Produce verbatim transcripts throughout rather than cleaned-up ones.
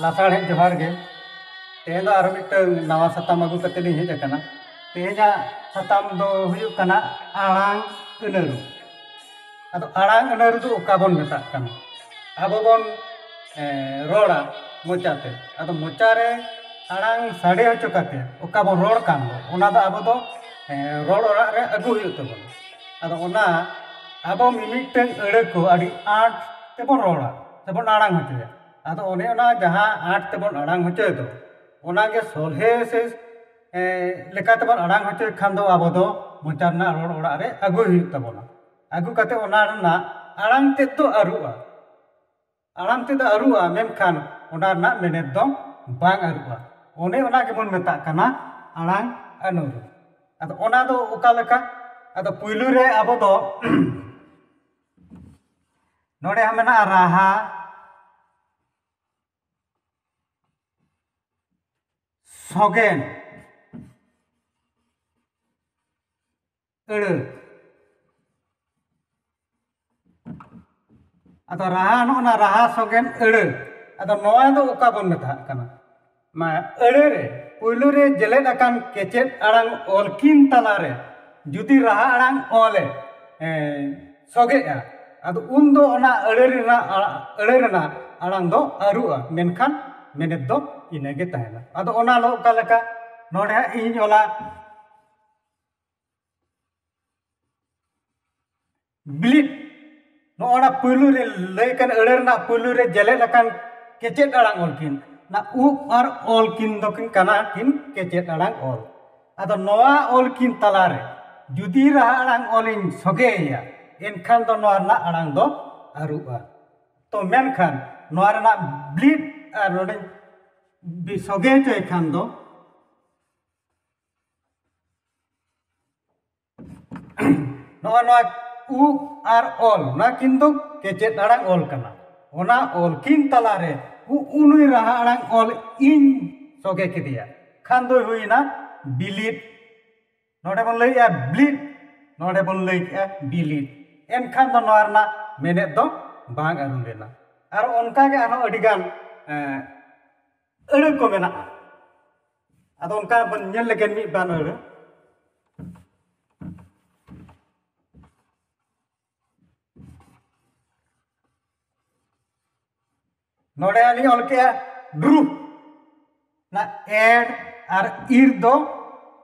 ᱞᱟᱥᱟᱲᱦᱮᱫ ᱡᱚᱦᱟᱨ ᱜᱮ᱾ ᱛᱮᱦᱮᱧ ᱫᱚ ᱟᱨᱚ ᱢᱤᱫᱴᱟᱝ ᱱᱟᱣᱟ ᱥᱟᱛᱟᱢ ᱟᱹᱜᱩ ᱠᱟᱛᱮ ᱞᱤᱧ ᱦᱮᱡ ᱟᱠᱟᱱᱟ᱾ ᱛᱮᱦᱮᱧᱟᱜ ᱥᱟᱛᱟᱢ ᱫᱚ ᱦᱩᱭᱩᱜ ᱠᱟᱱᱟ ᱟᱲᱟᱝ ᱟᱹᱱᱟᱹᱨᱩ᱾ ᱟᱫᱚ ᱟᱲᱟᱝ ᱟᱹᱱᱟᱹᱨᱩ ᱫᱚ ᱚᱠᱟ ᱵᱚᱱ ᱢᱮᱛᱟᱜ ᱠᱟᱱᱟ? ᱟᱵᱚ ᱵᱚᱱ, ᱮ, ᱨᱚᱲᱟ ᱢᱚᱪᱟᱛᱮ᱾ ᱟᱫᱚ ᱢᱚᱪᱟᱨᱮ ᱟᱲᱟᱝ ᱥᱟᱰᱮ ᱦᱚᱪᱚ ᱠᱟᱛᱮ ᱚᱠᱟ ᱵᱚᱱ ᱨᱚᱲ ᱠᱟᱱ ᱫᱚ, ᱚᱱᱟ ᱫᱚ ᱟᱵᱚ ᱫᱚ, ᱮ, ᱨᱚᱲ ᱚᱲᱟᱜ ᱨᱮ ᱟᱹᱜᱩ ᱦᱩᱭᱩᱜ ᱛᱟᱵᱚᱱᱟ᱾ ᱟᱫᱚ ᱚᱱᱟ ᱟᱵᱚ ᱢᱤᱢᱤᱫᱴᱟᱝ ᱟᱹᱲᱟᱹ ᱠᱚ ᱟᱹᱰᱤ ᱟᱸᱴ ᱛᱮᱵᱚᱱ ᱨᱚᱲᱟ ᱥᱮᱵᱚᱱ ᱟᱲᱟᱝ ᱦᱚᱪᱚᱭᱟ᱾ ᱟᱫᱚ ᱚᱱᱮ ᱚᱱᱟ ᱡᱟᱦᱟᱸ ᱟᱸᱴ ᱛᱮᱵᱚᱱ ᱟᱲᱟᱝ ᱦᱚᱪᱚᱭ ᱫᱚ, ᱚᱱᱟᱜᱮ ᱥᱚᱞᱦᱮ ᱥᱮ, ᱮ, ᱞᱮᱠᱟᱛᱮᱵᱚᱱ ᱟᱲᱟᱝ ᱦᱚᱪᱚᱭ ᱠᱷᱟᱱ ᱫᱚ ᱟᱵᱚ ᱫᱚ ᱢᱚᱪᱟ ᱨᱮᱱᱟᱜ ᱨᱚᱲ ᱚᱲᱟᱜ ᱨᱮ ᱟᱹᱜᱩᱭ ᱦᱩᱭᱩᱜ ᱛᱟᱵᱚᱱᱟ᱾ ᱟᱹᱜᱩ ᱠᱟᱛᱮ ᱚᱱᱟ ᱨᱮᱱᱟᱜ ᱟᱲᱟᱝ ᱛᱮᱫ ᱫᱚ ᱟᱹᱨᱩᱜᱼᱟ᱾ ᱟᱲᱟᱝ ᱛᱮᱫ ᱫᱚ ᱟᱹᱨᱩᱜᱼᱟ, ᱢᱮᱱᱠᱷᱟᱱ ᱚᱱᱟ ᱨᱮᱱᱟᱜ ᱢᱮᱱᱮᱛ ᱫᱚ ᱵᱟᱝ ᱟᱹᱨᱩᱜᱼᱟ᱾ ᱚᱱᱮ ᱚᱱᱟ ᱜᱮᱵᱚᱱ ᱢᱮᱛᱟᱜ ᱠᱟᱱᱟ ᱟᱲᱟᱝ ᱟᱹᱱᱟᱹᱨᱩ᱾ ᱟᱫᱚ ᱚᱱᱟ ᱫᱚ ᱚᱠᱟ ᱞᱮᱠᱟ? ᱟᱫᱚ ᱯᱩᱭᱞᱩ ᱨᱮ ᱟᱵᱚ ᱫᱚ ᱱᱚᱰᱮ ᱦᱚᱸ ᱢᱮᱱᱟᱜᱼᱟ ᱨᱟᱦᱟ, ᱥᱚᱜᱮᱱ, ᱟᱹᱲᱟᱹ᱾ ᱟᱫᱚ ᱨᱟᱦᱟ, ᱱᱚᱜᱼᱚ ᱱᱟ ᱨᱟᱦᱟ ᱥᱚᱜᱮᱱ ᱟᱹᱲᱟᱹ᱾ ᱟᱫᱚ ᱱᱚᱣᱟ ᱫᱚ ᱚᱠᱟ ᱵᱚᱱ ᱢᱮᱛᱟᱜ ᱠᱟᱱᱟ? ᱢᱟ, ᱟᱹᱲᱟᱹ ᱨᱮ ᱯᱩᱭᱞᱩ ᱨᱮ ᱡᱮᱞᱮᱫ ᱟᱠᱟᱱ ᱠᱮᱪᱮᱫ ᱟᱲᱟᱝ ᱚᱞ ᱠᱤᱱ ᱛᱟᱞᱟᱨᱮ ᱡᱩᱫᱤ ᱨᱟᱦᱟ ᱟᱲᱟᱝ ᱚᱞᱮ, ᱮ, ᱥᱚᱜᱮᱜᱼᱟ, ᱟᱫᱚ ᱩᱱᱫᱚ ᱚᱱᱟ ᱟᱹᱲᱟᱹ ᱨᱮᱱᱟᱜ ᱟᱲᱟ-, ᱟᱹᱲᱟᱹ ᱨᱮᱱᱟᱜ ᱟᱲᱟᱝ ᱫᱚ ᱟᱹᱨᱩᱜᱼᱟ, ᱢᱮᱱᱠᱷᱟᱱ ᱢᱮᱱᱮᱛ ᱫᱚ ᱤᱱᱟᱹᱜᱮ ᱛᱟᱦᱮᱱᱟ᱾ ᱟᱫᱚ ᱚᱱᱟ ᱫᱚ ᱚᱠᱟ ᱞᱮᱠᱟ? ᱱᱚᱰᱮ ᱦᱟᱸᱜ ᱤᱧ ᱚᱞᱟ ᱵᱤᱞᱤᱫ᱾ ᱱᱚᱜᱼᱚ ᱱᱟ ᱯᱩᱭᱞᱩ ᱨᱮ ᱞᱟᱹᱭ ᱠᱟᱱ ᱟᱹᱲᱟᱹ ᱨᱮᱱᱟᱜ ᱯᱩᱭᱞᱩ ᱨᱮ ᱡᱮᱞᱮᱫ ᱟᱠᱟᱱ ᱠᱮᱪᱮᱫ ᱟᱲᱟᱝ ᱚᱞ ᱠᱤᱱ, ᱱᱟ ᱩᱵ ᱟᱨ ᱚᱞ ᱠᱤᱱ ᱫᱚᱠᱤᱱ ᱠᱟᱱᱟ ᱠᱤᱱ ᱠᱮᱪᱮᱫ ᱟᱲᱟᱝ ᱚᱞ᱾ ᱟᱫᱚ ᱱᱚᱣᱟ ᱚᱞ ᱠᱤᱱ ᱛᱟᱞᱟᱨᱮ ᱡᱩᱫᱤ ᱨᱟᱦᱟ ᱟᱲᱟᱝ ᱚᱞᱤᱧ ᱥᱚᱜᱮᱭᱟ, ᱮᱱᱠᱷᱟᱱ ᱫᱚ ᱱᱚᱣᱟ ᱨᱮᱱᱟᱜ ᱟᱲᱟᱝ ᱫᱚ ᱟᱹᱨᱩᱜᱼᱟ᱾ ᱛᱚ ᱢᱮᱱᱠᱷᱟᱱ ᱱᱚᱣᱟ ᱨᱮᱱᱟᱜ ᱵᱞᱤᱰ ᱟᱨ ᱱᱚᱰᱮᱧ ᱵᱤ-, ᱥᱚᱜᱮ ᱦᱚᱪᱚᱭ ᱠᱷᱟᱱ ᱫᱚ ᱱᱚᱜᱼᱚ ᱱᱚᱣᱟ ᱩ ᱟᱨ ᱚᱞ, ᱱᱚᱣᱟ ᱠᱤᱱ ᱫᱚ ᱠᱮᱪᱮᱫ ᱟᱲᱟᱝ ᱚᱞ ᱠᱟᱱᱟ᱾ ᱚᱱᱟ ᱚᱞ ᱠᱤᱱ ᱛᱟᱞᱟᱨᱮ ᱩ-, ᱩᱱᱩᱭ ᱨᱟᱦᱟ ᱟᱲᱟᱝ ᱚᱞ ᱤᱧ ᱥᱚᱜᱮ ᱠᱮᱫᱮᱭᱟ ᱠᱷᱟᱱ ᱫᱚ ᱦᱩᱭᱱᱟ ᱵᱤᱞᱤᱫ᱾ ᱱᱚᱰᱮ ᱵᱚᱱ ᱞᱟᱹᱭᱮᱜᱼᱟ ᱵᱞᱤᱰ, ᱱᱚᱰᱮ ᱵᱚᱱ ᱞᱟᱹᱭ ᱠᱮᱜᱼᱟ ᱵᱤᱞᱤᱫ᱾ ᱮᱱᱠᱷᱟᱱ ᱫᱚ ᱱᱚᱣᱟ ᱨᱮᱱᱟᱜ ᱢᱮᱱᱮᱛ ᱫᱚ ᱵᱟᱝ ᱟᱹᱨᱩ ᱞᱮᱱᱟ᱾ ᱟᱨ ᱚᱱᱠᱟᱜᱮ ᱟᱨᱦᱚᱸ ᱟᱹᱰᱤᱜᱟᱱ, ᱮᱸ, ᱟᱹᱲᱟᱹ ᱠᱚ ᱢᱮᱱᱟᱜᱼᱟ᱾ ᱟᱫᱚ ᱚᱱᱠᱟ ᱵᱚᱱ ᱧᱮᱞ ᱞᱮᱜᱮ ᱢᱤᱫ ᱵᱟᱨ ᱟᱹᱲᱟᱹ᱾ ᱱᱚᱰᱮ ᱟᱹᱞᱤᱧ ᱚᱞ ᱠᱮᱜᱼᱟ ᱰᱨᱩ᱾ ᱚᱱᱟ ᱮᱰ ᱟᱨ ᱤᱨ ᱫᱚ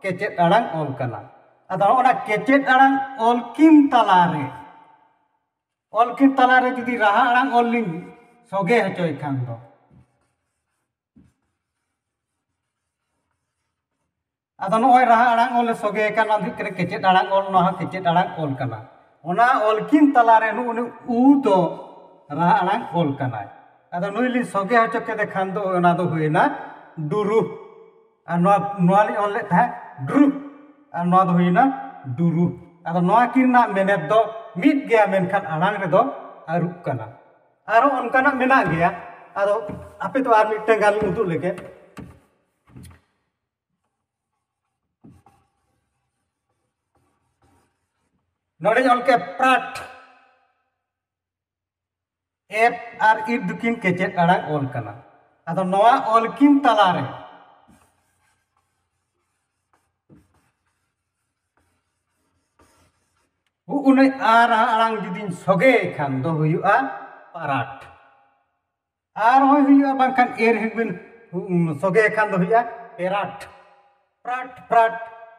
ᱠᱮᱪᱮᱫ ᱟᱲᱟᱝ ᱚᱞ ᱠᱟᱱᱟ᱾ ᱟᱫᱚ ᱚᱱᱟ ᱠᱮᱪᱮᱫ ᱟᱲᱟᱝ ᱚᱞ ᱠᱤᱱ ᱛᱟᱞᱟᱨᱮ, ᱚᱞ ᱠᱤᱱ ᱛᱟᱞᱟᱨᱮ ᱡᱩᱫᱤ ᱨᱟᱦᱟ ᱟᱲᱟᱝ ᱚᱞ ᱞᱤᱧ ᱥᱚᱜᱮ ᱦᱚᱪᱚᱭ ᱠᱷᱟᱱ ᱫᱚ, ᱟᱫᱚ ᱱᱚᱜᱼᱚᱭ ᱨᱟᱦᱟ ᱟᱲᱟᱝ ᱚᱞ ᱮ ᱥᱚᱜᱮ ᱠᱟᱱᱟ, ᱚᱱᱟ ᱫᱚ ᱦᱩᱭᱩᱜ ᱠᱟᱱᱟ ᱠᱮᱪᱮᱫ ᱟᱲᱟᱝ ᱚᱞ, ᱱᱚᱣᱟ ᱦᱚᱸ ᱠᱮᱪᱮᱫ ᱟᱲᱟᱝ ᱚᱞ ᱠᱟᱱᱟ᱾ ᱚᱱᱟ ᱚᱞ ᱠᱤᱱ ᱛᱟᱞᱟᱨᱮ ᱱᱩᱜᱼᱩ ᱱᱩᱜᱼᱩ ᱩ ᱫᱚ ᱨᱟᱦᱟ ᱟᱲᱟᱝ ᱚᱞ ᱠᱟᱱᱟᱭ᱾ ᱟᱫᱚ ᱱᱩᱭ ᱞᱤᱧ ᱥᱚᱜᱮ ᱦᱚᱪᱚ ᱠᱮᱫᱮ ᱠᱷᱟᱱ ᱫᱚ ᱚᱱᱟ ᱫᱚ ᱦᱩᱭᱱᱟ ᱰᱩᱨᱩ᱾ ᱟᱨ ᱱᱚᱣᱟ, ᱱᱚᱣᱟ ᱞᱤᱧ ᱚᱞ ᱞᱮᱫ ᱛᱟᱦᱮᱸᱫ ᱰᱨᱩ, ᱟᱨ ᱱᱚᱣᱟ ᱫᱚ ᱦᱩᱭᱱᱟ ᱰᱩᱨᱩ᱾ ᱟᱫᱚ ᱱᱚᱣᱟ ᱠᱤᱱ ᱨᱮᱱᱟᱜ ᱢᱮᱱᱮᱛ ᱫᱚ ᱢᱤᱫ ᱜᱮᱭᱟ, ᱢᱮᱱᱠᱷᱟᱱ ᱟᱲᱟᱝ ᱨᱮᱫᱚ ᱟᱹᱨᱩᱜ ᱠᱟᱱᱟ᱾ ᱟᱨᱦᱚᱸ ᱚᱱᱠᱟᱱᱟᱜ ᱢᱮᱱᱟᱜ ᱜᱮᱭᱟ᱾ ᱟᱫᱚ ᱟᱯᱮ ᱫᱚ ᱟᱨ ᱢᱤᱫᱴᱟᱝ ᱜᱟᱱ ᱩᱫᱩᱜ ᱞᱮᱜᱮ᱾ ᱱᱚᱰᱮᱧ ᱚᱞ ᱠᱮᱫ ᱯᱨᱟᱴ᱾ ᱮᱯ ᱟᱨ ᱤᱯ ᱫᱚᱠᱤᱱ ᱠᱮᱪᱮᱫ ᱟᱲᱟᱝ ᱚᱞ ᱠᱟᱱᱟ᱾ ᱟᱫᱚ ᱱᱚᱣᱟ ᱚᱞ ᱠᱤᱱ ᱛᱟᱞᱟᱨᱮ ᱩᱱᱟᱹᱜ ᱟᱨ ᱟᱲᱟᱝ ᱡᱩᱫᱤᱧ ᱥᱚᱜᱮᱭ ᱠᱷᱟᱱ ᱫᱚ ᱦᱩᱭᱩᱜᱼᱟ ᱯᱟᱨᱟᱴ᱾ ᱟᱨ ᱦᱚᱸ ᱦᱩᱭᱩᱜᱼᱟ, ᱵᱟᱝᱠᱷᱟᱱ ᱮᱨ ᱦᱤᱸᱵᱤᱱ ᱥᱚᱜᱮᱭ ᱠᱷᱟᱱ ᱫᱚ ᱦᱩᱭᱩᱜᱼᱟ ᱯᱮᱨᱟᱴ᱾ ᱯᱨᱟᱴ, ᱯᱨᱟᱴ,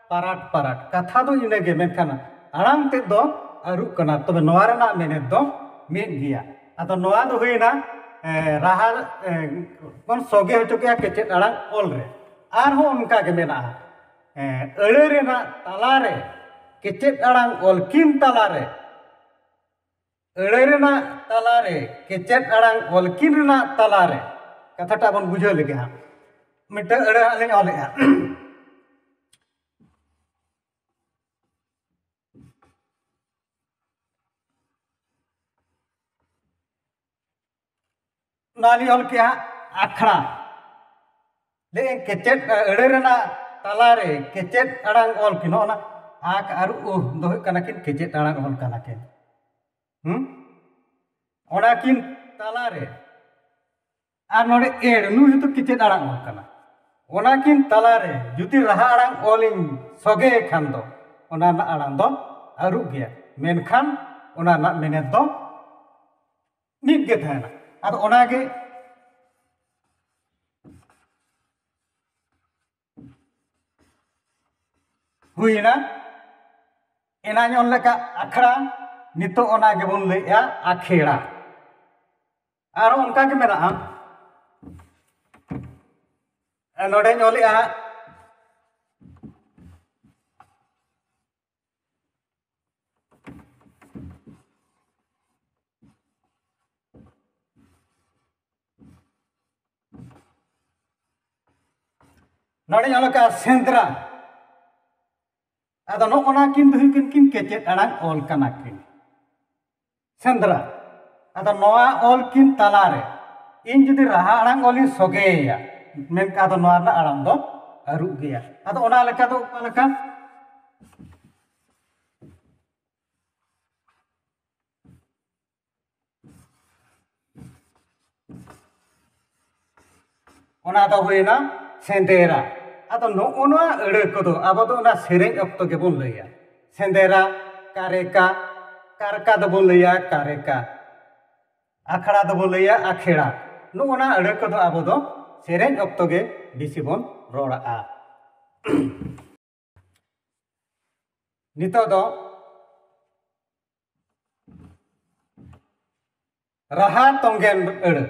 ᱯᱟᱨᱟᱴ, ᱯᱟᱨᱟᱴ᱾ ᱠᱟᱛᱷᱟ ᱫᱚ ᱤᱱᱟᱹᱜᱮ, ᱢᱮᱱᱠᱷᱟᱱ ᱟᱲᱟᱝ ᱛᱮᱫ ᱫᱚ ᱟᱹᱨᱩᱜ ᱠᱟᱱᱟ, ᱛᱚᱵᱮ ᱱᱚᱣᱟ ᱨᱮᱱᱟᱜ ᱢᱮᱱᱮᱛ ᱫᱚ ᱢᱤᱫ ᱜᱮᱭᱟ᱾ ᱟᱫᱚ ᱱᱚᱣᱟ ᱫᱚ ᱦᱩᱭᱱᱟ, ᱮ, ᱨᱟᱦᱟ, ᱮ, ᱵᱚᱱ ᱥᱚᱜᱮ ᱦᱚᱪᱚ ᱠᱮᱜᱼᱟ ᱠᱮᱪᱮᱫ ᱟᱲᱟᱝ ᱚᱞ ᱨᱮ᱾ ᱟᱨᱦᱚᱸ ᱚᱱᱠᱟ ᱜᱮ ᱢᱮᱱᱟᱜᱼᱟ, ᱮ, ᱟᱹᱲᱟᱹ ᱨᱮᱱᱟᱜ ᱛᱟᱞᱟᱨᱮ ᱠᱮᱪᱮᱫ ᱟᱲᱟᱝ ᱚᱞ ᱠᱤᱱ ᱛᱟᱞᱟᱨᱮ, ᱟᱹᱲᱟᱹ ᱨᱮᱱᱟᱜ ᱛᱟᱞᱟᱨᱮ ᱠᱮᱪᱮᱫ ᱟᱲᱟᱝ ᱚᱞ ᱠᱤᱱ ᱨᱮᱱᱟᱜ ᱛᱟᱞᱟᱨᱮ, ᱠᱟᱛᱷᱟᱴᱟᱜ ᱵᱚᱱ ᱵᱩᱡᱷᱟᱹᱣ ᱞᱮᱜᱮ ᱦᱟᱸᱜ᱾ ᱢᱤᱫᱴᱟᱝ ᱟᱹᱲᱟᱹ ᱦᱟᱸᱜ ᱞᱤᱧ ᱚᱞᱮᱜᱼᱟ᱾ ᱱᱚᱣᱟ ᱞᱤᱧ ᱚᱞ ᱠᱮᱜᱼᱟ ᱟᱠᱷᱲᱟ᱾ ᱞᱟᱹᱭ ᱠᱮᱪᱮᱫ, ᱟᱹᱲᱟᱹ ᱨᱮᱱᱟᱜ ᱛᱟᱞᱟᱨᱮ ᱠᱮᱪᱮᱫ ᱟᱲᱟᱝ ᱚᱞ ᱠᱤᱱ, ᱱᱚᱜᱼᱚ ᱱᱟ ᱟᱠ ᱟᱨ ᱩᱦ ᱫᱚ ᱦᱩᱭᱩᱜ ᱠᱟᱱᱟ ᱠᱤᱱ ᱠᱮᱪᱮᱫ ᱟᱲᱟᱝ ᱚᱞ ᱠᱟᱱᱟ ᱠᱤᱱ᱾ ᱦᱩᱸ? ᱚᱱᱟ ᱠᱤᱱ ᱛᱟᱞᱟᱨᱮ ᱟᱨ ᱱᱚᱰᱮ ᱮᱲ, ᱱᱩᱭ ᱦᱚᱸᱛᱚ ᱠᱮᱪᱮᱫ ᱟᱲᱟᱝ ᱚᱞ ᱠᱟᱱᱟ᱾ ᱚᱱᱟᱠᱤᱱ ᱛᱟᱞᱟᱨᱮ ᱡᱩᱫᱤ ᱨᱟᱦᱟ ᱟᱲᱟᱝ ᱚᱞᱤᱧ ᱥᱚᱜᱮ ᱠᱷᱟᱱ ᱫᱚ ᱚᱱᱟ ᱨᱮᱱᱟᱜ ᱟᱲᱟᱝ ᱫᱚ ᱟᱹᱨᱩᱜ ᱜᱮᱭᱟ, ᱢᱮᱱᱠᱷᱟᱱ ᱚᱱᱟ ᱨᱮᱱᱟᱜ ᱢᱮᱱᱮᱛ ᱫᱚ ᱢᱤᱫ ᱜᱮ ᱛᱟᱦᱮᱱᱟ᱾ ᱟᱫᱚ ᱚᱱᱟᱜᱮ ᱦᱩᱭᱮᱱᱟ᱾ ᱮᱱᱟᱧ ᱚᱞ ᱞᱮᱠᱟ ᱟᱠᱷᱲᱟ, ᱱᱤᱛᱚᱜ ᱚᱱᱟ ᱜᱮᱵᱚᱱ ᱞᱟᱹᱭᱮᱜᱼᱟ ᱟᱠᱷᱮᱲᱟ᱾ ᱟᱨᱚ ᱚᱱᱠᱟ ᱜᱮ ᱢᱮᱱᱟᱜᱼᱟ, ᱱᱚᱰᱮᱧ ᱚᱞᱮᱜᱼᱟ ᱦᱟᱸᱜ, ᱱᱚᱰᱮᱧ ᱚᱞ ᱟᱠᱟᱫᱼᱟ ᱥᱮᱸᱫᱽᱨᱟ᱾ ᱟᱫᱚ ᱱᱚᱜᱼᱚ ᱱᱟ ᱠᱤᱱ ᱫᱚ ᱦᱩᱭᱩᱜ ᱠᱤᱱ, ᱠᱤᱱ ᱠᱮᱪᱮᱫ ᱟᱲᱟᱝ ᱚᱞ ᱠᱟᱱᱟ ᱠᱤᱱ, ᱥᱮᱸᱫᱽᱨᱟ᱾ ᱟᱫᱚ ᱱᱚᱣᱟ ᱚᱞ ᱠᱤᱱ ᱛᱟᱞᱟᱨᱮ ᱤᱧ ᱡᱩᱫᱤ ᱨᱟᱦᱟ ᱟᱲᱟᱝ ᱚᱞᱤᱧ ᱥᱚᱜᱮᱭᱟ, ᱢᱮᱱᱠᱷᱟᱱ ᱟᱫᱚ ᱱᱚᱣᱟ ᱨᱮᱱᱟᱜ ᱟᱲᱟᱝ ᱫᱚ ᱟᱹᱨᱩᱜ ᱜᱮᱭᱟ᱾ ᱟᱫᱚ ᱚᱱᱟ ᱞᱮᱠᱟ ᱫᱚ ᱚᱠᱟ ᱞᱮᱠᱟ? ᱚᱱᱟ ᱫᱚ ᱦᱩᱭᱱᱟ ᱥᱮᱸᱫᱮᱨᱟ᱾ ᱟᱫᱚ ᱱᱚᱜᱼᱚ ᱱᱚᱣᱟ ᱟᱹᱲᱟᱹ ᱠᱚᱫᱚ ᱟᱵᱚ ᱫᱚ ᱚᱱᱟ ᱥᱮᱨᱮᱧ ᱚᱠᱛᱚ ᱜᱮᱵᱚᱱ ᱞᱟᱹᱭᱟ᱾ ᱥᱮᱸᱫᱮᱨᱟ, ᱠᱟᱨᱮᱠᱟ, ᱠᱟᱨᱠᱟ ᱫᱚᱵᱚᱱ ᱞᱟᱹᱭᱟ ᱠᱟᱨᱮᱠᱟ, ᱟᱠᱷᱲᱟ ᱫᱚᱵᱚᱱ ᱞᱟᱹᱭᱟ ᱟᱠᱷᱮᱲᱟ᱾ ᱱᱚᱜᱼᱚ ᱱᱟ ᱟᱹᱲᱟᱹ ᱠᱚᱫᱚ ᱟᱵᱚ ᱫᱚ ᱥᱮᱨᱮᱧ ᱚᱠᱛᱚ ᱜᱮ ᱵᱮᱥᱤ ᱵᱚᱱ ᱨᱚᱲᱟᱜᱼᱟ᱾ ᱱᱤᱛᱚᱜ ᱫᱚ ᱨᱟᱦᱟ ᱛᱚᱸᱜᱮᱱ ᱟᱹᱲᱟᱹ᱾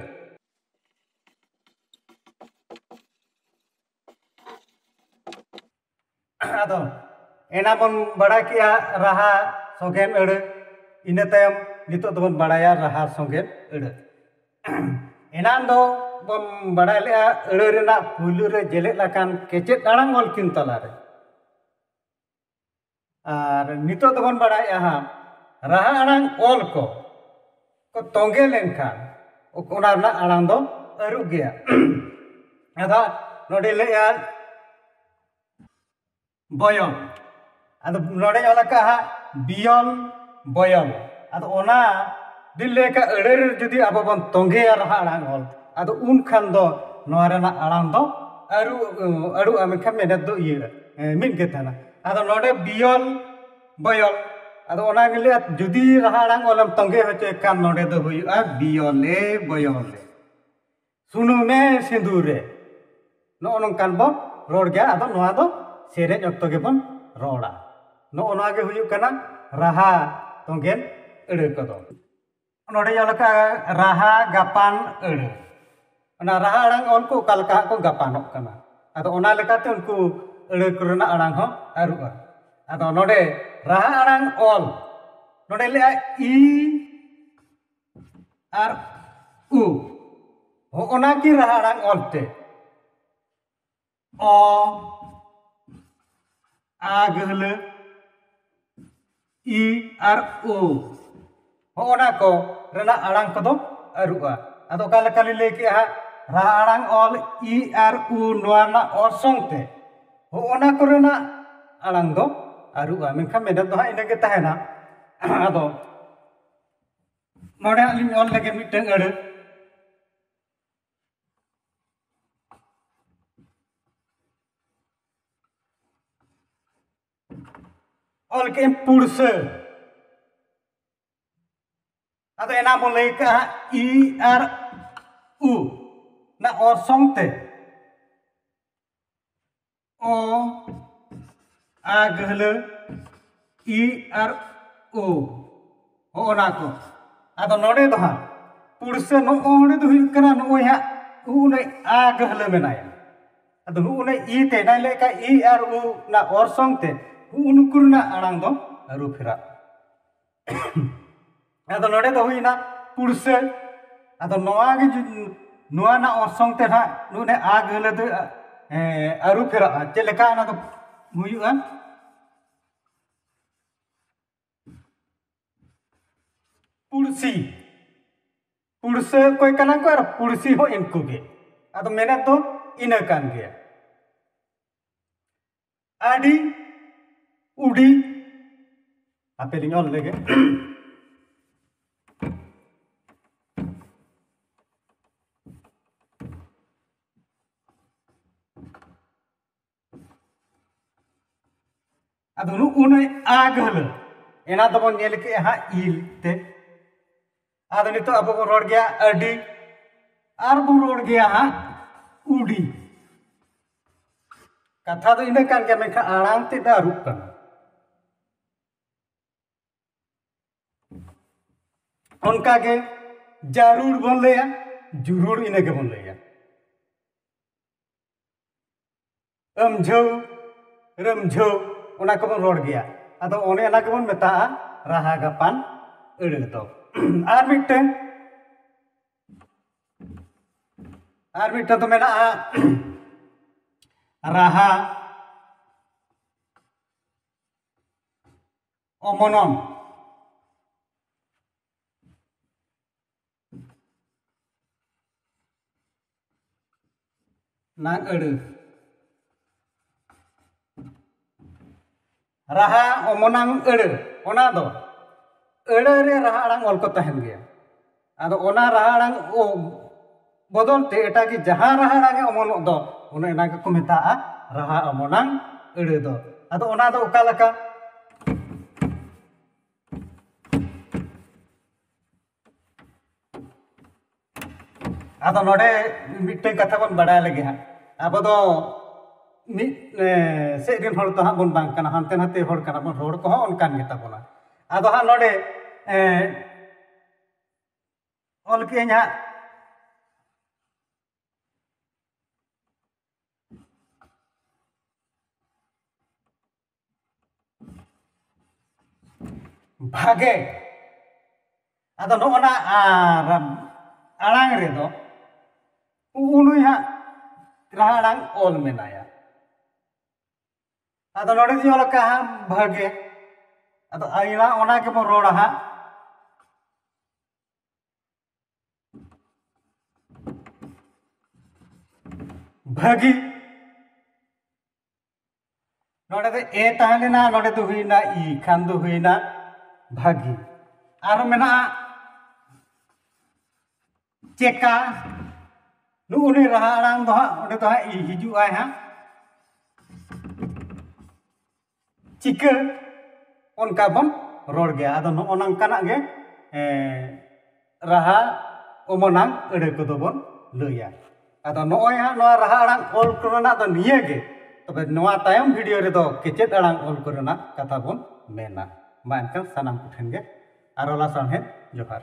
ᱟᱫᱚ ᱮᱱᱟ ᱵᱚᱱ ᱵᱟᱲᱟᱭ ᱠᱮᱜᱼᱟ ᱨᱟᱦᱟ ᱥᱚᱜᱮᱱ ᱟᱹᱲᱟᱹ, ᱤᱱᱟᱹ ᱛᱟᱭᱚᱢ ᱱᱤᱛᱚᱜ ᱫᱚᱵᱚᱱ ᱵᱟᱲᱟᱭᱟ ᱨᱟᱦᱟ ᱥᱚᱜᱮᱱ ᱟᱹᱲᱟᱹ᱾ ᱮᱱᱟᱱ ᱫᱚ ᱵᱚᱱ ᱵᱟᱲᱟᱭ ᱞᱮᱜᱼᱟ ᱟᱹᱲᱟᱹ ᱨᱮᱱᱟᱜ ᱯᱩᱭᱞᱩ ᱨᱮ ᱡᱮᱞᱮᱫ ᱟᱠᱟᱱ ᱠᱮᱪᱮᱫ ᱟᱲᱟᱝ ᱚᱞ ᱠᱤᱱ ᱛᱟᱞᱟᱨᱮ᱾ ᱟᱨ ᱱᱤᱛᱚᱜ ᱫᱚᱵᱚᱱ ᱵᱟᱲᱟᱭᱮᱜᱼᱟ ᱦᱟᱸᱜ, ᱨᱟᱦᱟ ᱟᱲᱟᱝ ᱚᱞ ᱠᱚ, ᱠᱚ ᱛᱚᱸᱜᱮ ᱞᱮᱱᱠᱷᱟᱱ ᱚᱱᱟ ᱨᱮᱱᱟᱜ ᱟᱲᱟᱝ ᱫᱚ ᱟᱹᱨᱩᱜ ᱜᱮᱭᱟ᱾ ᱟᱫᱚ ᱱᱚᱰᱮ ᱞᱟᱹᱭᱮᱜᱼᱟ ᱵᱚᱭᱚᱞ᱾ ᱟᱫᱚ ᱱᱚᱰᱮᱧ ᱚᱞ ᱟᱠᱟᱫ ᱦᱟᱸᱜ ᱵᱤᱭᱚᱞ, ᱵᱚᱭᱚᱞ᱾ ᱟᱫᱚ ᱚᱱᱟ ᱫᱤᱱ ᱞᱟᱹᱭ ᱟᱠᱟᱫ ᱟᱹᱲᱟᱹ ᱨᱮ ᱡᱩᱫᱤ ᱟᱵᱚ ᱵᱚᱱ ᱛᱚᱸᱜᱮᱭᱟ ᱨᱟᱦᱟ ᱟᱲᱟᱝ ᱚᱞ, ᱟᱫᱚ ᱩᱱ ᱠᱷᱟᱱ ᱫᱚ ᱱᱚᱣᱟ ᱨᱮᱱᱟᱜ ᱟᱲᱟᱝ ᱫᱚ ᱟᱹᱨᱩ ᱟᱹᱨᱩᱜᱼᱟ, ᱢᱮᱱᱠᱷᱟᱱ ᱢᱮᱱᱮᱛ ᱫᱚ ᱤᱭᱟᱹ ᱢᱤᱫ ᱜᱮ ᱛᱟᱦᱮᱱᱟ᱾ ᱟᱫᱚ ᱱᱚᱰᱮ ᱵᱤᱭᱚᱞ ᱵᱚᱭᱚᱞ, ᱟᱫᱚ ᱚᱱᱟ ᱜᱮ ᱞᱟᱹᱭᱟ, ᱡᱩᱫᱤ ᱨᱟᱦᱟ ᱟᱲᱟᱝ ᱚᱞᱮᱢ ᱛᱚᱸᱜᱮ ᱦᱚᱪᱚᱭ ᱠᱷᱟᱱ ᱱᱚᱰᱮ ᱫᱚ ᱦᱩᱭᱩᱜᱼᱟ ᱵᱤᱭᱚᱞᱮ ᱵᱚᱭᱚᱞᱮ, ᱥᱩᱱᱩᱢᱮ ᱥᱤᱸᱫᱩᱨᱮ᱾ ᱱᱚᱜᱼᱚ ᱱᱚᱝᱠᱟᱱ ᱵᱚ ᱨᱚᱲ ᱜᱮᱭᱟ᱾ ᱟᱫᱚ ᱱᱚᱣᱟ ᱫᱚ ᱥᱮᱨᱮᱧ ᱚᱠᱛᱚ ᱜᱮᱵᱚᱱ ᱨᱚᱲᱟ᱾ ᱱᱚᱜᱼᱚ ᱱᱚᱣᱟ ᱜᱮ ᱦᱩᱭᱩᱜ ᱠᱟᱱᱟ ᱨᱟᱦᱟ ᱛᱚᱸᱜᱮᱱ ᱟᱹᱲᱟᱹ ᱠᱚᱫᱚ᱾ ᱱᱚᱰᱮ ᱧᱮᱞ ᱟᱠᱟᱫᱼᱟ ᱨᱟᱦᱟ ᱜᱟᱯᱟᱱ ᱟᱹᱲᱟᱹ᱾ ᱚᱱᱟ ᱨᱟᱦᱟ ᱟᱲᱟᱝ ᱚᱞ ᱠᱚ ᱚᱠᱟ ᱞᱮᱠᱟ ᱦᱟᱸᱜ ᱠᱚ ᱜᱟᱯᱟᱱᱚᱜ ᱠᱟᱱᱟ᱾ ᱟᱫᱚ ᱚᱱᱟ ᱞᱮᱠᱟᱛᱮ ᱩᱱᱠᱩ ᱟᱹᱲᱟᱹ ᱠᱚᱨᱮᱱᱟᱜ ᱟᱲᱟᱝ ᱦᱚᱸ ᱟᱹᱨᱩᱜᱼᱟ᱾ ᱟᱫᱚ ᱱᱚᱰᱮ ᱨᱟᱦᱟ ᱟᱲᱟᱝ ᱚᱞ, ᱱᱚᱰᱮ ᱞᱟᱹᱭᱟ ᱤ ᱟᱨ ᱩ, ᱦᱚᱸᱜᱼᱚᱱᱟ ᱠᱤ ᱨᱟᱦᱟ ᱟᱲᱟᱝ ᱚᱞ ᱛᱮ? ᱚ, ᱟ ᱜᱟᱹᱦᱞᱟᱹ, ᱤ ᱟᱨ ᱩ, ᱦᱚᱸᱜᱼᱚᱱᱟ ᱠᱚ ᱨᱮᱱᱟᱜ ᱟᱲᱟᱝ ᱠᱚᱫᱚ ᱟᱹᱨᱩᱜᱼᱟ᱾ ᱟᱫᱚ ᱚᱠᱟ ᱞᱮᱠᱟ ᱞᱤᱧ ᱞᱟᱹᱭ ᱠᱮᱜᱼᱟ ᱦᱟᱸᱜ, ᱨᱟᱦᱟ ᱟᱲᱟᱝ ᱚᱞ ᱤ ᱟᱨ ᱩ ᱱᱚᱣᱟ ᱨᱮᱱᱟᱜ ᱚᱨᱥᱚᱝ ᱛᱮ ᱦᱚᱸᱜᱼᱚᱱᱟ ᱠᱚᱨᱮᱱᱟᱜ ᱟᱲᱟᱝ ᱫᱚ ᱟᱹᱨᱩᱜᱼᱟ, ᱢᱮᱱᱠᱷᱟᱱ ᱢᱮᱱᱮᱛ ᱫᱚ ᱦᱟᱸᱜ ᱤᱱᱟᱹ ᱜᱮ ᱛᱟᱦᱮᱱᱟ᱾ ᱟᱫᱚ ᱱᱚᱰᱮ ᱦᱟᱸᱜ ᱞᱤᱧ ᱚᱞ ᱞᱮᱜᱮ ᱢᱤᱫᱴᱟᱝ ᱟᱹᱲᱟᱹ᱾ ᱚᱞ ᱠᱮᱫ ᱟᱹᱧ ᱯᱩᱲᱥᱟᱹ᱾ ᱟᱫᱚ ᱮᱱᱟ ᱵᱚᱱ ᱞᱟᱹᱭ ᱠᱟᱜᱼᱟ ᱤ ᱟᱨ ᱩ ᱚᱱᱟ ᱚᱨᱥᱚᱝ ᱛᱮ ᱚ, ᱟ ᱜᱟᱹᱦᱞᱟᱹ, ᱤ ᱟᱨ ᱩ, ᱦᱚᱸᱜᱼᱚ ᱱᱟ ᱠᱚ᱾ ᱟᱫᱚ ᱱᱚᱰᱮ ᱫᱚ ᱦᱟᱸᱜ ᱯᱩᱲᱥᱟᱹ ᱱᱚᱜᱼᱚ ᱱᱚᱰᱮ ᱫᱚ ᱦᱩᱭᱩᱜ ᱠᱟᱱᱟ ᱱᱚᱜᱼᱚᱭ ᱦᱟᱸᱜ ᱩᱱᱟᱹᱜ ᱟ ᱜᱟᱹᱦᱞᱟᱹ ᱢᱮᱱᱟᱭᱟ᱾ ᱟᱫᱚ ᱱᱚᱜᱼᱚ ᱱᱟ ᱤ ᱛᱮ ᱮᱱᱟᱭ ᱞᱟᱹᱭ ᱠᱷᱟᱡ ᱤ ᱟᱨ ᱩ ᱚᱱᱟ ᱚᱨᱥᱚᱝ ᱛᱮ ᱩᱱᱠᱩ ᱨᱮᱱᱟᱜ ᱟᱲᱟᱝ ᱫᱚ ᱟᱹᱨᱩ ᱯᱷᱮᱨᱟᱜ᱾ ᱟᱫᱚ ᱱᱚᱰᱮ ᱫᱚ ᱦᱩᱭᱱᱟ ᱯᱩᱲᱥᱟᱹ᱾ ᱟᱫᱚ ᱱᱚᱣᱟ ᱜᱮ ᱡᱩᱫᱤ-, ᱱᱚᱣᱟ ᱨᱮᱱᱟᱜ ᱚᱨᱥᱚᱝ ᱛᱮ ᱱᱟᱦᱟᱜ ᱱᱚᱰᱮ ᱟ ᱜᱟᱹᱦᱞᱟᱹ ᱫᱚ, ᱮ, ᱟᱹᱨᱩ ᱯᱷᱮᱨᱟᱜᱼᱟ᱾ ᱪᱮᱫ ᱞᱮᱠᱟ ᱚᱱᱟ ᱫᱚ ᱦᱩᱭᱩᱜᱼᱟ? ᱯᱩᱲᱥᱤ, ᱯᱩᱲᱥᱟᱹ ᱚᱠᱚᱭ ᱠᱟᱱᱟ ᱠᱚ ᱟᱨ ᱯᱩᱲᱥᱤ ᱦᱚᱸ ᱤᱱᱠᱩ ᱜᱮ᱾ ᱟᱫᱚ ᱢᱮᱱᱮᱛ ᱫᱚ ᱤᱱᱟᱹ ᱠᱟᱱ ᱜᱮᱭᱟ᱾ ᱟᱹᱰᱤ ᱩᱰᱤ, ᱦᱟᱯᱮ ᱞᱤᱧ ᱚᱞ ᱞᱮᱜᱮ᱾ ᱟᱫᱚ ᱱᱩᱜᱼᱩ ᱱᱩᱭ ᱟ ᱜᱟᱹᱦᱞᱟᱹ, ᱮᱱᱟ ᱫᱚᱵᱚᱱ ᱧᱮᱞ ᱠᱮᱜᱼᱟ ᱦᱟᱸᱜ ᱤᱞ ᱛᱮ᱾ ᱟᱫᱚ ᱱᱤᱛᱚᱜ ᱟᱵᱚ ᱵᱚᱱ ᱨᱚᱲ ᱜᱮᱭᱟ ᱟᱹᱰᱤ, ᱟᱨ ᱵᱚᱱ ᱨᱚᱲ ᱜᱮᱭᱟ ᱦᱟᱸᱜ ᱩᱰᱤ᱾ ᱠᱟᱛᱷᱟ ᱫᱚ ᱤᱱᱟᱹ ᱠᱟᱱ ᱜᱮᱭᱟ, ᱢᱮᱱᱠᱷᱟᱱ ᱟᱲᱟᱝ ᱛᱮᱫ ᱫᱚ ᱟᱹᱨᱩᱜ ᱠᱟᱱᱟ᱾ ᱚᱱᱠᱟᱜᱮ ᱡᱟᱹᱨᱩᱲ ᱵᱚᱱ ᱞᱟᱹᱭᱟ, ᱡᱩᱨᱩᱲ ᱤᱱᱟᱹ ᱜᱮᱵᱚᱱ ᱞᱟᱹᱭᱟ᱾ ᱟᱹᱢᱡᱷᱟᱹᱣ, ᱨᱟᱹᱢᱡᱷᱟᱹᱣ, ᱚᱱᱟ ᱠᱚᱵᱚᱱ ᱨᱚᱲ ᱜᱮᱭᱟ᱾ ᱟᱫᱚ ᱚᱱᱮ ᱚᱱᱟ ᱜᱮᱵᱚᱱ ᱢᱮᱛᱟᱜᱼᱟ ᱨᱟᱦᱟ ᱜᱟᱯᱟᱱ ᱟᱹᱲᱟᱹ ᱫᱚ᱾ ᱟᱨ ᱢᱤᱫᱴᱟᱹᱝ, ᱟᱨ ᱢᱤᱫᱴᱟᱹᱝ ᱫᱚ ᱢᱮᱱᱟᱜᱼᱟ ᱨᱟᱦᱟ ᱚᱢᱚᱱᱚᱱ᱾ ᱱᱟᱝ ᱟᱹᱲᱟᱹ᱾ ᱨᱟᱦᱟ ᱚᱢᱚᱱᱟᱝ ᱟᱹᱲᱟᱹ, ᱚᱱᱟ ᱫᱚ ᱟᱹᱲᱟᱹ ᱨᱮ ᱨᱟᱦᱟ ᱟᱲᱟᱝ ᱚᱞ ᱠᱚ ᱛᱟᱦᱮᱱ ᱜᱮᱭᱟ᱾ ᱟᱫᱚ ᱚᱱᱟ ᱨᱟᱦᱟ ᱟᱲᱟᱝ ᱚ-, ᱵᱚᱫᱚᱞ ᱛᱮ ᱮᱴᱟᱜ ᱜᱮ ᱡᱟᱦᱟᱸ ᱨᱟᱦᱟ ᱟᱲᱟᱝ ᱮ ᱚᱢᱚᱱᱚᱜ ᱫᱚ, ᱚᱱᱮ ᱚᱱᱟ ᱜᱮᱠᱚ ᱢᱮᱛᱟᱜᱼᱟ ᱨᱟᱦᱟ ᱚᱢᱚᱱᱟᱝ ᱟᱹᱲᱟᱹ ᱫᱚ᱾ ᱟᱫᱚ ᱚᱱᱟ ᱫᱚ ᱚᱠᱟ ᱞᱮᱠᱟ? ᱟᱫᱚ ᱱᱚᱰᱮ ᱢᱤᱫᱴᱟᱝ ᱠᱟᱛᱷᱟ ᱵᱚᱱ ᱵᱟᱲᱟᱭ ᱞᱮᱜᱮ ᱦᱟᱸᱜ᱾ ᱟᱵᱚ ᱫᱚ ᱢᱤᱫ, ᱮ, ᱥᱮᱫ ᱨᱮᱱ ᱦᱚᱲ ᱫᱚ ᱦᱟᱸᱜ ᱵᱚᱱ ᱵᱟᱝ ᱠᱟᱱᱟ, ᱦᱟᱱᱛᱮ ᱱᱟᱛᱮ ᱦᱚᱲ ᱠᱟᱱᱟ ᱵᱚᱱ, ᱨᱚᱲ ᱠᱚᱦᱚᱸ ᱚᱱᱠᱟᱱ ᱜᱮᱛᱟ ᱵᱚᱱᱟ᱾ ᱟᱫᱚ ᱦᱟᱸᱜ ᱱᱚᱰᱮ, ᱮ, ᱚᱞ ᱠᱮᱜᱼᱟᱹᱧ ᱦᱟᱸᱜ ᱵᱷᱟᱜᱮ᱾ ᱟᱫᱚ ᱱᱚᱜᱼᱚ ᱱᱟ ᱟᱨ ᱟᱲᱟᱝ ᱨᱮᱫᱚ ᱩᱱᱩᱭ ᱦᱟᱸᱜ ᱨᱟᱦᱟ ᱟᱲᱟᱝ ᱚᱞ ᱢᱮᱱᱟᱭᱟ᱾ ᱟᱫᱚ ᱱᱚᱰᱮ ᱫᱚᱧ ᱚᱞ ᱟᱠᱟᱫᱼᱟ ᱦᱟᱸᱜ ᱵᱷᱟᱜᱮ᱾ ᱟᱫᱚ ᱟᱭᱢᱟ ᱚᱱᱟ ᱜᱮᱵᱚᱱ ᱨᱚᱲᱟ ᱦᱟᱸᱜ᱾ ᱵᱷᱟᱹᱜᱤ᱾ ᱱᱚᱰᱮ ᱫᱚ ᱮ ᱛᱟᱦᱮᱸ ᱞᱮᱱᱟ, ᱱᱚᱰᱮ ᱫᱚ ᱦᱩᱭᱱᱟ ᱤ, ᱠᱷᱟᱱ ᱫᱚ ᱦᱩᱭᱱᱟ ᱵᱷᱟᱹᱜᱤ᱾ ᱟᱨ ᱢᱮᱱᱟᱜᱼᱟ ᱪᱮᱠᱟ᱾ ᱱᱩᱜᱼᱩ ᱱᱩᱭ ᱨᱟᱦᱟ ᱟᱲᱟᱝ ᱫᱚ ᱦᱟᱸᱜ, ᱚᱸᱰᱮ ᱫᱚ ᱦᱟᱸᱜ ᱤ ᱦᱤᱡᱩᱜᱼᱟᱭ ᱦᱟᱸᱜ᱾ ᱪᱤᱠᱟᱹ, ᱚᱱᱠᱟ ᱵᱚᱱ ᱨᱚᱲ ᱜᱮᱭᱟ᱾ ᱟᱫᱚ ᱱᱚᱜᱼᱚ ᱱᱚᱝᱠᱟᱱᱟᱜ ᱜᱮ ᱮᱸ, ᱨᱟᱦᱟ ᱚᱢᱚᱱᱟᱝ ᱟᱹᱲᱟᱹ ᱠᱚᱫᱚ ᱵᱚᱱ ᱞᱟᱹᱭᱟ᱾ ᱟᱫᱚ ᱱᱚᱜᱼᱚᱭ ᱦᱟᱸᱜ ᱱᱚᱣᱟ ᱨᱟᱦᱟ ᱟᱲᱟᱝ ᱚᱞ ᱠᱚᱨᱮᱱᱟᱜ ᱫᱚ ᱱᱤᱭᱟᱹ ᱜᱮ᱾ ᱛᱚᱵᱮ ᱱᱚᱣᱟ ᱛᱟᱭᱚᱢ ᱵᱷᱤᱰᱤᱭᱳ ᱨᱮᱫᱚ ᱠᱮᱪᱮᱫ ᱟᱲᱟᱝ ᱚᱞ ᱠᱚᱨᱮᱱᱟᱜ ᱠᱟᱛᱷᱟ ᱵᱚᱱ ᱢᱮᱱᱟ᱾ ᱢᱟ ᱮᱱᱠᱷᱟᱱ ᱥᱟᱱᱟᱢ ᱠᱚᱴᱷᱮᱱ ᱜᱮ ᱟᱨᱚ ᱞᱟᱥᱟᱲᱦᱮᱫ ᱡᱚᱦᱟᱨ᱾